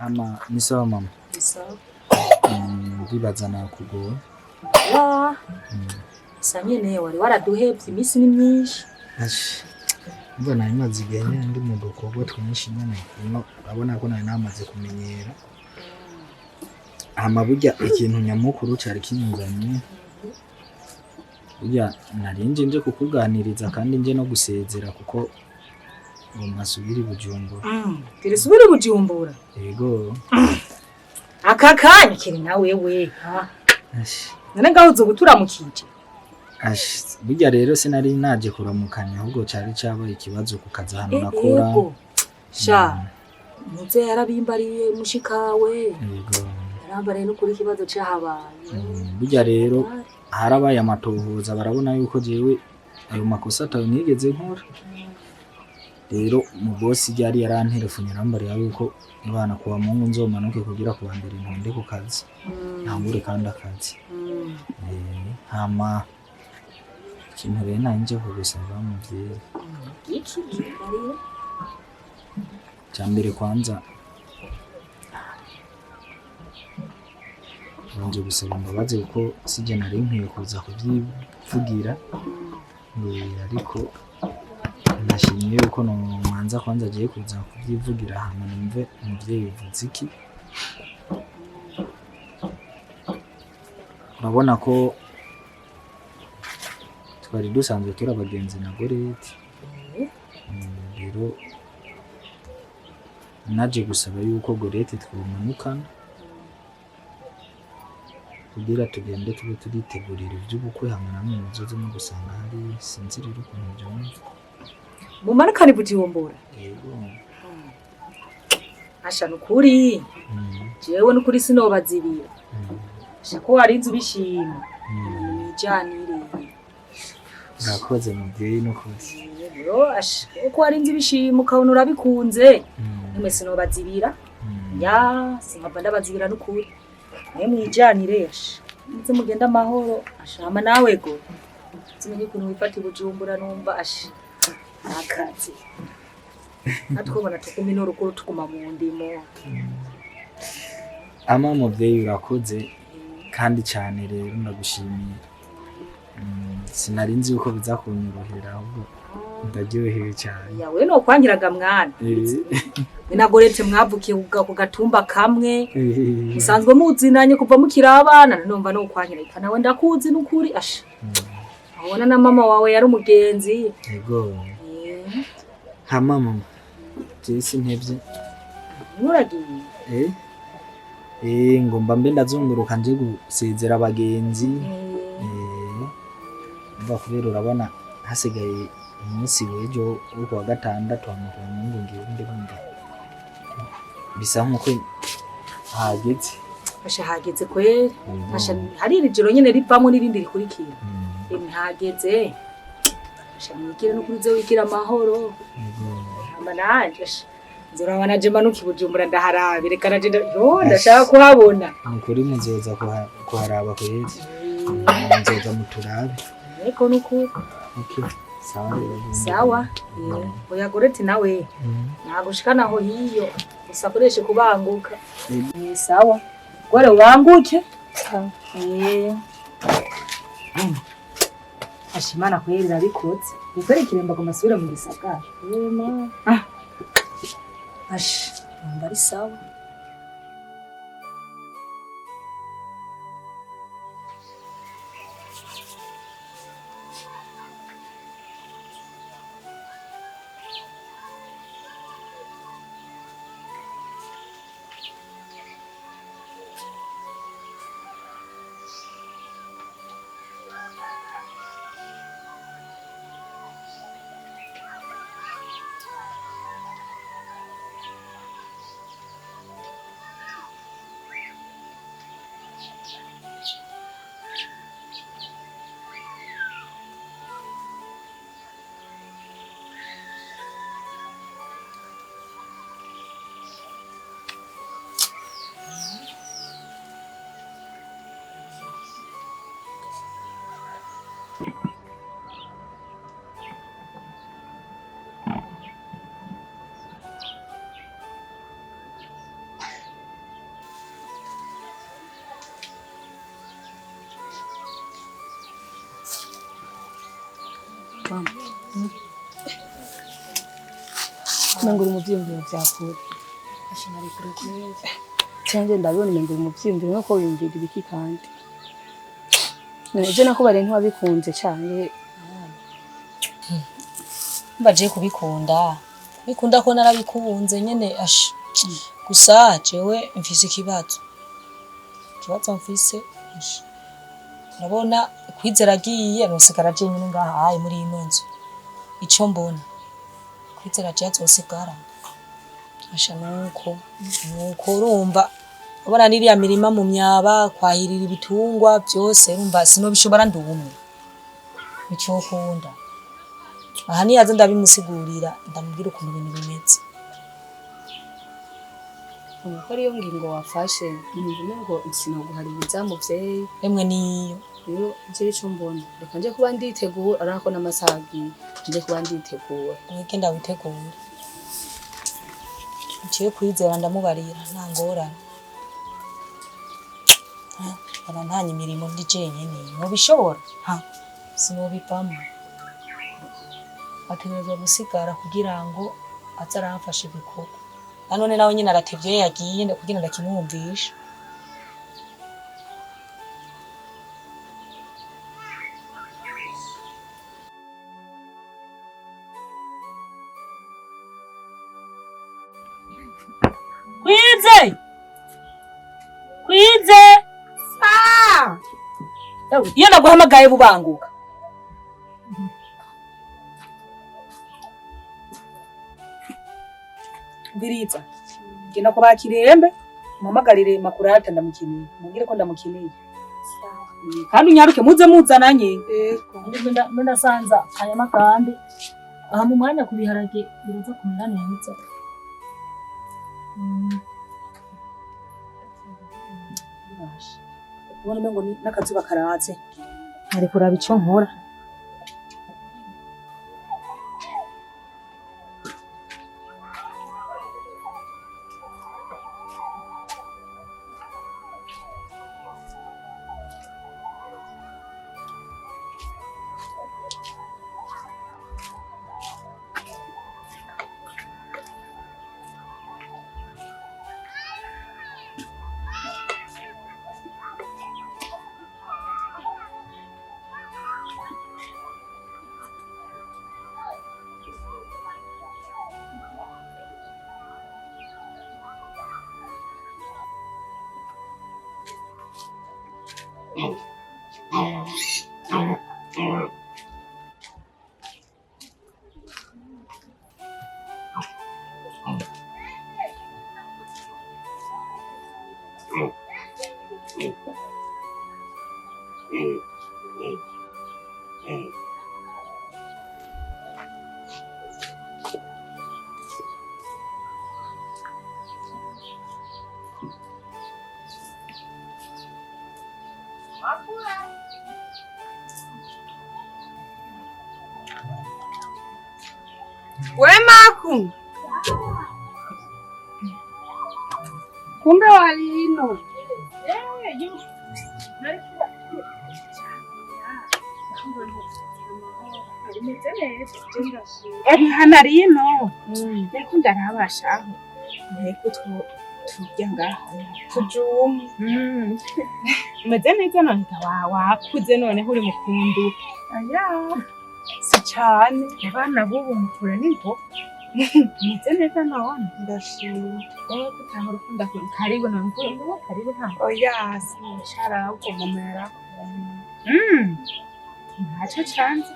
Ama ni sawa mama. Ni sawa. Ndibaza nakugoye. Wa sa nyene wari waraduhevye, iminsi ni myinshi. Ashi. Umva, nari maze igihe nyene ndi mu dukorwa twinshi nyene. Ino urabona ko nari namaze kumenyera. Hama burya ikintu nyamukuru cari kinzanye, burya nari nje nje kukuganiriza kandi nje no gusezera, kuko ngo masubire i Bujumbura. Kirisubira Bujumbura? Yego. Aka kanya kiri na wewe? Ashi. None ngaho uzoba uturamukije? Ashi, burya rero sinari naje kuramukanya, ahubwo cari cabaye ikibazo ku kazi ahantu nakora. Yego sha, muze yarabimbariye mushikawe. Yego. Yarambariye no kuri ikibazo cahabaye. Burya rero harabaye amatohoza, barabona yuko jewe ayo makosa atayo nigeze nkora. Rero mu bosi ryari yaranterefonye, arambarira yuko ibana kuwa Mungu nzomanuke kugira kuwa mbere ntonde ku kazi, ntangure kandi akazi. Hama ikintu rero nari nje kugusaba, muvyeyi. Iki kimbariye. Cya mbere kwanza nje gusaba imbabazi, kuko sije nari nkwiye kuza kubyivugira. Ariko ndashimye yuko nomanza kwanza agiye kuza kubyivugira, hama numve umuvyeyi uvuze iki. Urabona ko twari dusanzwe turi abagenzi na Goreti. Rero naje gusaba yuko Gorete twomanukana kugira tugende tube turitegurira ivy'ubukwe, hamwe namwe muzoze mudusanga hariya. Sinzi rero ukuntu byumva. Mumanukane Bujumbura? Yego. Asha, nukuri jewe nukuri sinobazibira. Asha, ko warinze ubishima, mwijanire. Urakoze muvyeyi, n'ukuri. Rero asha, uko warinze ubishima ukabona urabikunze, nimwe sinobazibira. Ya, sinkava ndabazibira nukuri. Mwe mwijanire, asha, muze mugende amahoro. Asha, hama nawe go zimenye ukuntu wifata i Bujumbura, numva asha nakazi natwobona tuguma ino tuguma mu ndimo. Ama muvyeyi, urakoze kandi cyane. Rero ndagushimiye. Sinari nzi yuko biza kunyorohera, ahubwo ndaryohewe cyane. Yawe nokwangiraga mwana. We na Gorete mwavukiye ku gatumba kamwe, musanzwe muzinanye kuva mukiri abana. Numva nokwangira ika nawe ndakuzi nukuri. Asha, abona na mama wawe yari umugenzi. Yego. Hama mama, jewe sintevye. Nuragiye? Eh, ngomba mbe ndazunguruka nje gusezera abagenzi. Umva, kubera urabona hasigaye umunsi w'ejo wo kuwa gatandatu, hama kuwa Mungu ngiye ndumva bisa nkuko hageze. Asha, hageze kweri. Asha, hari iri joro nyene rivamwo n'irindi rikurikira. Ntihageze. Asha, mwigire nukuri, uze wigira amahoro. Hama nanje asha nzoraba naje manuka i Bujumbura ndaharabe. Reka naje yo ndashaka kuhabona. Nukuri muzoza kuharaba kweri, muzoza muturabe. Ariko nukuri. Okay, sawa rero. Sawa. Oya Goreti, nawe nagushikana aho hiyo, gusa akoreshe kubanguka. Sawa gore, ubanguke. Asha, Imana kweri irabikoze. Nikwere kiremba ngo masubire mu gisagara. Ah. Asha, numva ari sawa. Nangura umuvyimviro vya kure. Canje ndabona umengo umuvyimviro nko wiyumvira ibiki kandi. Nje nakubare ntiwabikunze canke mbaje kubikunda. Bikunda ko narabikunze nyene ash. Gusa jewe mfise ikibazo. Ikibazo mfise ash. Urabona Kwizera agiye nosigara je nyene ngaha ayi muri ino nzu. Ico mbona Kwizera je azosigara. Asha nuko urumva urabona n'iriya mirima mu myaba kwahirira ibitungwa byose urumva sinobishobora ndumwe. Nicokunda. Aha niyaza ndabimusigurira ndamubwira ukuntu ibintu bimeze. Uko ariyo ngingo wafashe numva ngo sinoguhaririza muvyeyi. Emwe niyo. Rero je ico mbona reka nje kuba nditegura arako n'amasaha agiye nje kuba nditegura. Mwike ndawitegura. Nciye Kwizera ndamubarira nta ngorane. Bara ntanye imirimo ndi jenyene nobishobora sinobivamo. Ategerezwa gusigara kugira ngo aze aramfasha ibikorwa. Nanone nawe nyine aratevye yagiye kugira ndakimwumvisha. Kwize! Kwize! Sa! Iyo naguhamagaye bubanguka. Mbiriza. Genda kuba Kirembe, muhamagarire Makurata ndamukeneye. Mubwire ko ndamukeneye. Kandi unyaruke muze muzananye. Yego. Ndasanza aya makambi. Aha mu mwanya kubiharage biraza kumera neza. Ubona umengo ni n'akazuba karatse. Ari kuraba ico nkora. We Maku. Kumbe walino. Hano rino ariko ndarabashaho nteko turya ngaha tujuma umeze neza none wakuze noneho uri mukundu. Aya si cane abana b'ubu mukura n'imboga. Umeze neza none ndashima. Wowe ko utahora ukunda karibu none ngo karibu nta. Oya sinshara ahubwo mama yarakunda. Ntaco canze.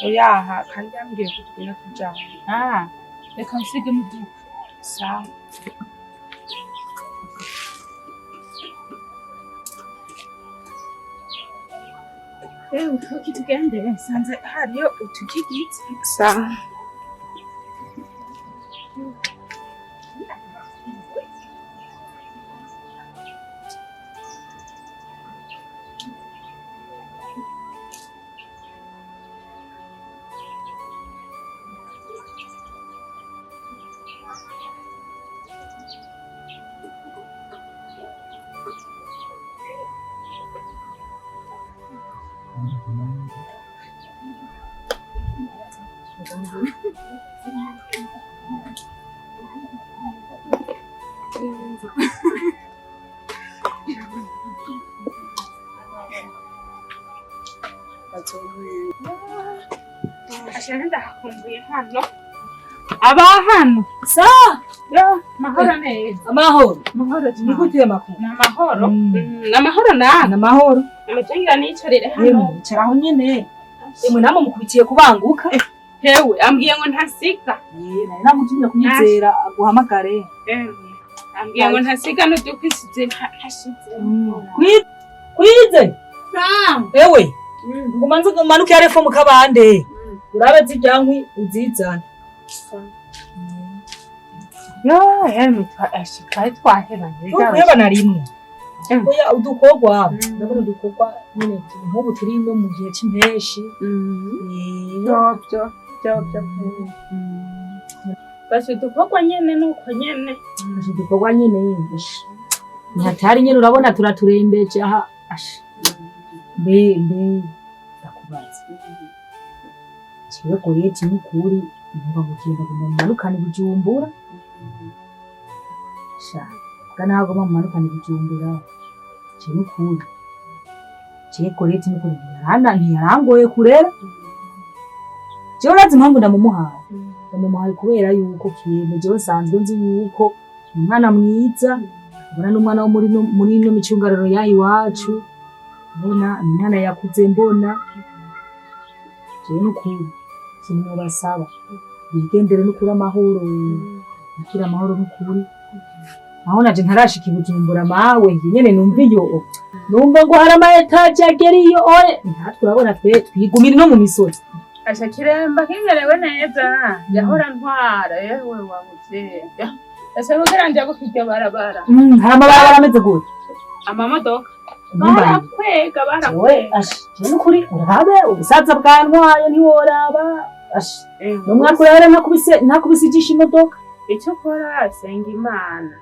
Oya kandi yambwiye ko tugenda tujana. Ah reka nsige mu duka. Sawa. Utuki tugende nsanze hariyo utukigitse. Sawa. Ashana ndahakumbuye hano. Aba hano. Sa Yo, mahoro neza. amahoro. Mahoro Ni cyane. gute makuru? Ni amahoro. Mm. Ni amahoro nawe. Ni amahoro. Amajengira niyicarire hano. Yemwe icaraho nyene. Yemwe namwe mukubitiye kubanguka. Hewe, ambwiye ngo ntasiga. Ye, nari namutumye kunyizera aguhamagare. Ewe, ambwiye ngo ntasiga n'udukwisize ntashize. Kwize. Ewe, ngumanze umanuke yarefo mu kabande. Urabe zirya nkwi uzizane. Yo, emwe twari twahebanye. Tuheba na rimwe. Mm. Oya udukorwa, Mm. ndabona udukorwa nyene nk'ubu turi no mu gihe c'impeshi. Eh, Byo, byo, byo, byo. Basi udukorwa nyene nuko nyene. Udukorwa nyene ash. Ni hatari nyene urabona turaturembeje aha. Ash. Mbe mbe ndakubaza. Jewe Goreti n'ukuri numva ngo ugenda ngo mumanukane i Bujumbura. Sha, bwa naho agomba mumanukane i Bujumbura. Jewe n'ukuri. Jewe Goreti n'ukuri ntiyarangoye kurera. Jewe urazi impamvu ndamumuhaye. Ndamumuhaye kubera yuko kintu jewe nsanzwe nzi yuko ni umwana mwiza, mbona n'umwana wo muri ino micungararo yaha iwacu, mbona ni umwana yakuze mbona. Jewe n'ukuri ikintu nobasaba bigendere n'ukuri amahoro, bigire amahoro n'ukuri. Aho naje ntarashika i Bujumbura mawe nyene numva iyo numva ngo hari ama etaje agera iyo oye natwe urabona twe twigumira no mu misozi. Asha kiremba kingerewe neza. Yahora ntwara yewe wa muvyeyi. Ese kugira nja gukirya barabara. Hari amabarabara ameze gute? Amamodoka. Ntumbaye. Barakwega, Jewe barakwega. ash jewe n'ukuri urabe ubusaza bwantwaye ntiworaba ash n'umwaka urahera ntakubise ijisho imodoka. Icyo ukora senga Imana.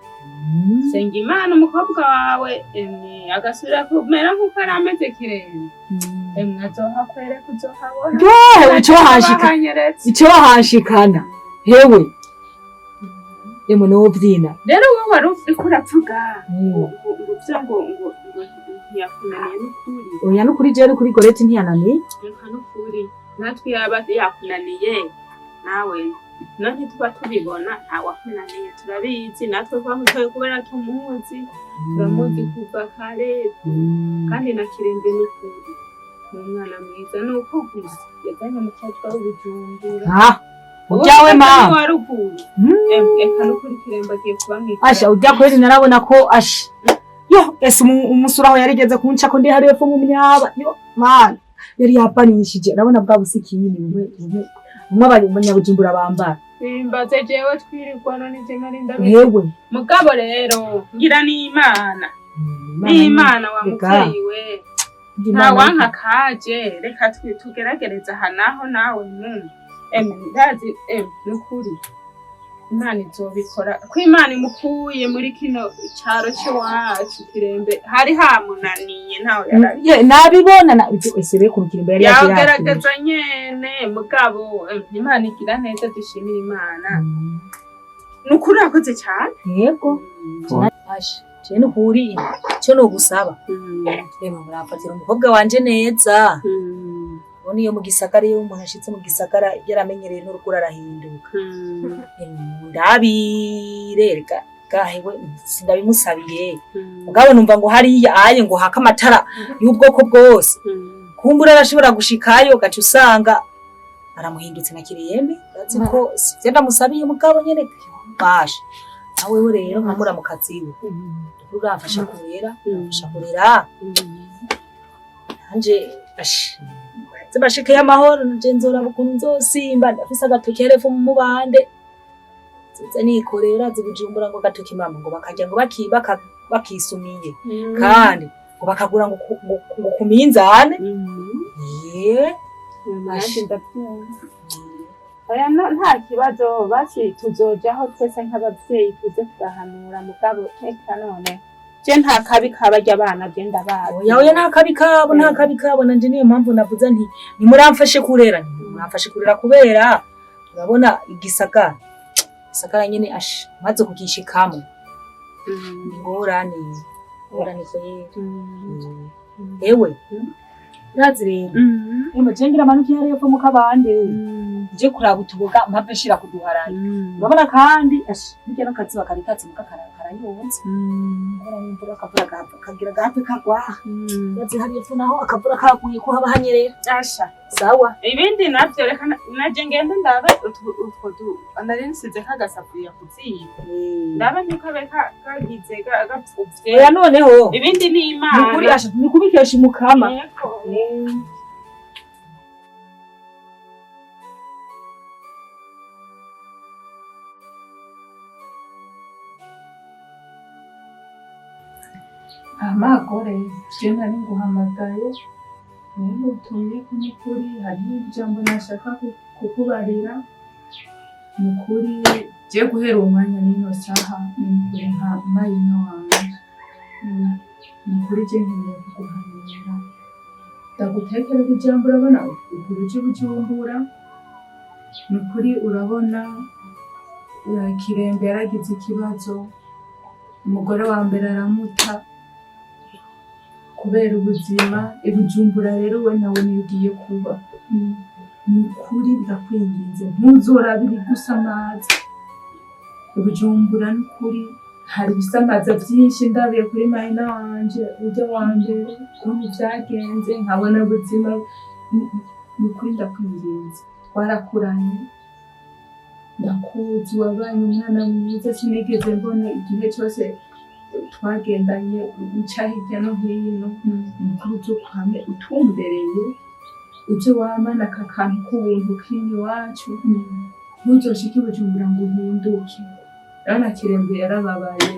Senga Imana umukobwa wawe emwe agasubira kumera nk'uko yari ameze kiremba. Emwe azohakwereka uzohabona. Yewe ico hashika Bahanyeretse. ico hanshikana hewe emwe novyina. Rero wowe wari uriko uravuga ngo ngo ngo ivyo ngo ngo ngo ntiyakunaniye n'ukuri. Oya n'ukuri jewe n'ukuri Goreti ntiyananiye. Reka n'ukuri natwe yaba yakunaniye nawe none tuba tubibona ntawakunaniye turabizi natwe twamutoye kubera tumuzi turamuzi kuva kare kandi na Kirembe n'ukuri ni umwana mwiza nuko gusa yazanye umukobwa w'Ubujumbura. Ah, ujyawe mama. Wa ruguru. Eka n'ukuri Kirembe agiye kuba mwiza. Asha ujya kweli narabona ko asha yo ese umusura aho yarigeze kunca ko ndi hariya epfo mu myaba yo mana yari yapanishije urabona bwa busikini bumwe bumwe bumwe abanyabujumbura bambara. Simbaze jewe twirirwa none je nari ndabizi. Hewe Mugabo rero ngira n'Imana. N'Imana wa Reka. muvyeyi we. Nta wanka kaje reka tugeragereza aha naho nawe nu. Emwe ndazi emwe nukuri. Imana izobikora. Ko Imana imukuye muri kino caro c'iwacu Kirembe hari hamunaniye ntawe yarabi. Ye nabibona na ese rero ku Kirembe yari yaje Yagerageza nyene mugabo emwe, Imana igira neza dushimire Imana. Nukuri urakoze cyane. Yego asha je nukuri cyo nogusaba reba muramfatira umukobwa wanje neza. Ubona iyo mu gisagara iyo umuntu ashitse mu gisagara yaramenyereye n'urugo arahinduka. Ndabire reka gahewe sindabimusabiye mugabo numva ngo hariya aye ngo haka amatara y'ubwoko bwose kumbura arashobora gushikayo gaca usanga aramuhindutse na Kirembe urazi ko sivyo ndamusabiye mugabo nyene basha nawe we rero nka muramukazi we uramfasha kurera uramfasha kurera nanje ash zibashike y'amahoro nje nzoraba ukuntu nzosimba ndafise agatoki herefu mu mubande nziza nikorera zibujumbura ngo gatoki mama ngo bakarya ngo bakisumiye kandi ngo bakagura ngo ngo ku minzane ye. Nanjye ndabyumva. Oya no nta kibazo basi tuzojaho twese nk'abavyeyi tuze turahanura mugabo reka none je nta kabi kabarya abana je ndabazi. Oya oya nta kabi kabo nta kabi kabo nanje niyo mpamvu navuze nti nimuramfashe kurera nimuramfashe kurera kubera Urabona igisagara, gisagara nyene asha maze kugishikamo ingorane, ingorane kweri. Ewe urazi rero, emwe je ngira amanuke hariya epfo mu kabande, nje kuraba utuboga mpave nshira kuduharaye. Urabona kandi asha burya n'akazuba kari katse muka karayonze. Urabona n'imvura, akavura gahava kagira gahave kagwa. Urazi hariya epfo naho akavura kaguye ko haba hanyerera. Asha. Sawa. Ibindi navyo reka naje ngende ndabe utwo nari nsize kagasafuriya ku ziko, ndabe ntikabe kagize gapfuvye. Oya noneho. Ibindi ni Imana. Nukuri asha ni kubikesha umukama. Yego. Amagore je nari nguhamagaye, nari ngutumye ko n'ukuri hariho ijambo nashaka kukubarira. Ni ukuri je guhera umwanya n'ino saha uri nka mayina wanje. Ni ukuri je nkeneye kuguhanura, ndagutekerera ijambo. Urabona ugura uje Bujumbura, ni ukuri urabona Kirembe yaragize ikibazo, umugore wa mbere aramuta kubera ubuzima i Bujumbura. Rero we nawe niyo ugiye kuba, ni ukuri ndakwinginze ntuzorabire ibigusamaza i Bujumbura. Ni ukuri hari ibisamaza byinshi. Ndabiye kuri mayina wanje ujya wa mbere ukuntu byagenze, nkabona ubuzima. Ni ukuri ndakwinginze, twarakuranye, ndakuzi, wabaye umwana mwiza, sinigeze mbona igihe cyose twagendanye uca hirya no hino. Ni ukuri uzokwame utumbereye, uje wamana aka kantu k'ubuntu k'iwacu, ntuzoshike i Bujumbura ngo uhinduke. Urabona Kirembe yarababaye,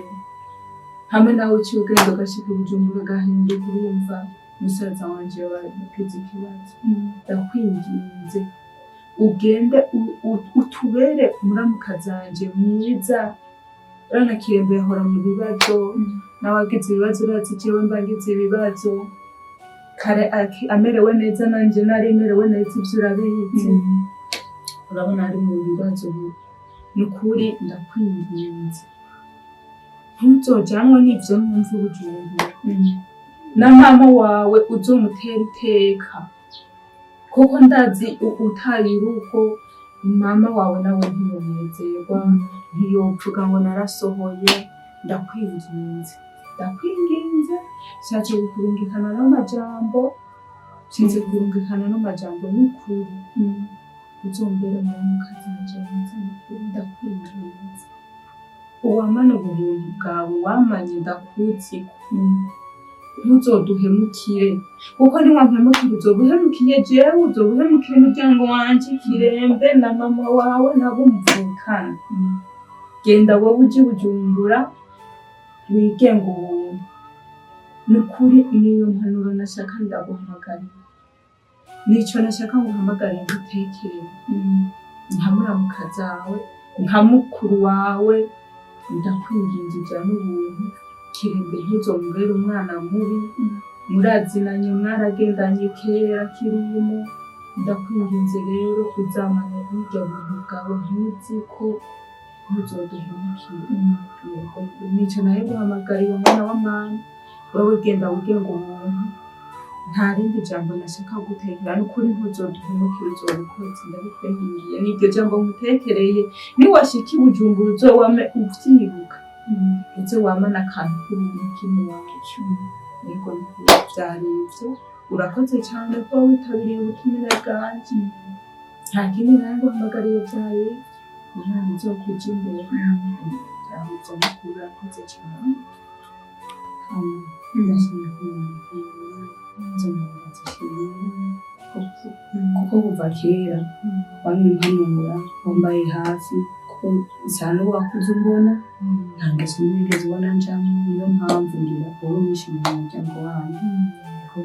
hamwe nawe uciye ugenda ugashika i Bujumbura ugahinduka, urumva musaza wanje yagize ikibazo. Ndakwinginze ugende utubere muramukazanje mwiza. Urabona Kirembe yahora mu bibazo, nawe agize ibibazo, urazi jewe mba ngize ibibazo. Kare amerewe neza nanje nari merewe neza, ivyo urabizi. Urabona ari mu bibazo ubu. Ni ukuri ndakwinginze ntuzojanwe n'ivyo numva i Bujumbura, na mama wawe uzomutera iteka, kuko ndazi utaye urugo mama wawe nawe ntiyonezerwa, ntiyovuga ngo narasohoye. Ndakwinginze, ndakwinginze, nshatse kukurungikana n'amajambo, nshatse kurungikana n'amajambo. N'ukuri uzombere muramukazanje mwiza. N'ukuri ndakwinginze uwamane ubuntu bwawe wamanye, ndakuzi, ntuzoduhemukire, kuko niwampemukira uzoba uhemukiye jewe, uzoba uhemukiye umuryango wanje, Kirembe na mama wawe nabo muvukana. Genda wowe uje i Bujumbura wigenga ubuntu. Ni ukuri niyo mpanuro nashaka ndaguhamagarira, nico nashaka nguhamagare ngutekere nka muramuka zawe, nka mukuru wawe. Ndakwinginze ujyane ubuntu. Kirembe ntuzomubere umwana mubi, murazinanye, mwaragendanye kera kirimo. Ndakwinginze rero uzamane burya buntu bwawe, ntuzi ko ntuzoduhemukire. Yego, nico nawe guhamagariye umwana wa mama. Wowe genda wigenga ubuntu, nta rindi jambo nashaka gutekera. Ni ukuri ntuzoduhemukire, uzobikoze, ndabikwingingiye. Niryo jambo nkutekereye. Niwashika i Bujumbura uzowame uvyibuka, uze wamane akantu k'ubuntu k'iwacu. Yego, vyari ivyo. Urakoze cyane kuba witabiriye ubutumire bwanje. Nta kindi nawe nguhamagariye, vyari ivyo. Imana izokuja imbere. Vyari ivyo nukuri, urakoze cyane. Ndashimye kuko kuva kera wamye umpanura, wambaye hafi, kuko nsa n'uwakuze umbona, nta ngeso mbi wigeze ubona njamwo. Niyo mpamvu ngira wowe wishimiye umuryango wanyu ko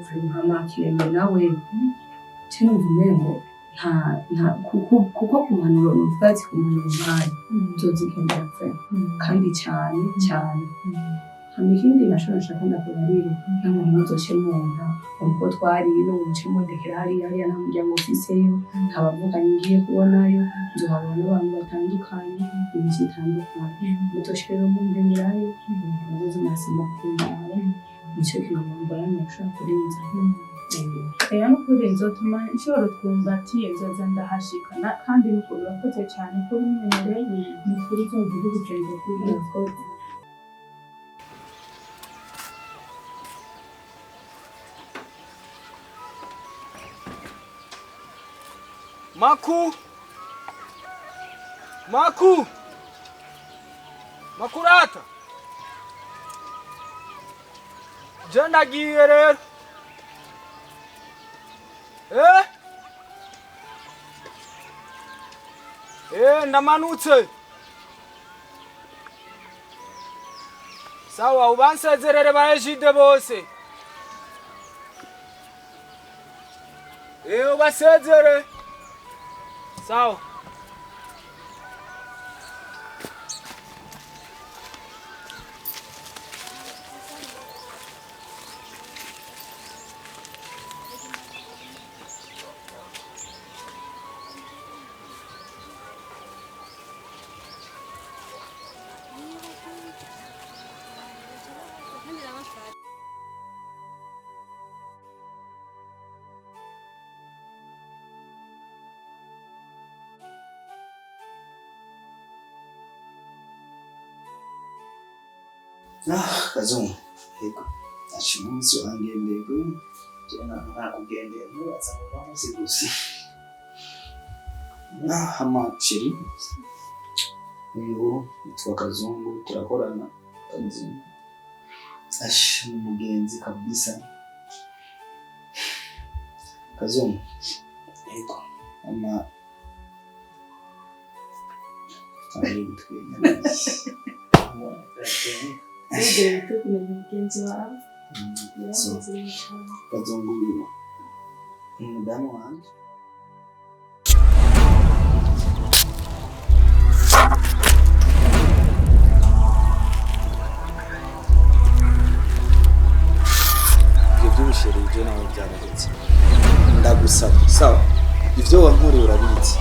nka Kirembe nawe ce numva umengo nta kuko ku mpanuro nuvuga ati ku mpanuro mpaye nzozigendera vraiment kandi cyane cyane. Hama ikindi naco nashaka ndakubarire, namwe muzoce mubona uko twari no muce mundekera hariya hariya, nta muryango mfiseyo, nta bavukanyi ngiye kubonayo, nzohabona n'abantu batandukanye, imico itandukanye. Muzoce rero mumbeberayo, muzoze murasimba kundaba, nico kintu mbona noshobora kurenza. Rero nukuri nzotuma nshobora utwumbati, nzoza ndahashika kandi nukuri urakoze cyane ko ubinyemereye. Ni ukuri uzogira urugendo rwiza. Murakoze. Maku! Maku! Makurata! Je ndagiye rero. Eh? Eh, ndamanutse. Sawa, ubansezerere ba Ejide bose. Eh, ubasezere. Sawa. Ah, Kazungu. Yego. Aca umunsi wangendeye kuri jena nakugendeye ntubaza ngo bamuzi gusa. Ah, hama chérie. Uyu yitwa Kazungu, turakorana akazi. Ash, ni umugenzi kabisa. Kazungu. Yego. Ama ari gutwenya. Nigeze kumenya mugenzi wawe. So, Kazungu uyu ni umudamu wanje. Ibyo by'ubusheri ibyo nawe byarahetse. Ndagusaba, sawa, ibyo wankoreye urabizi.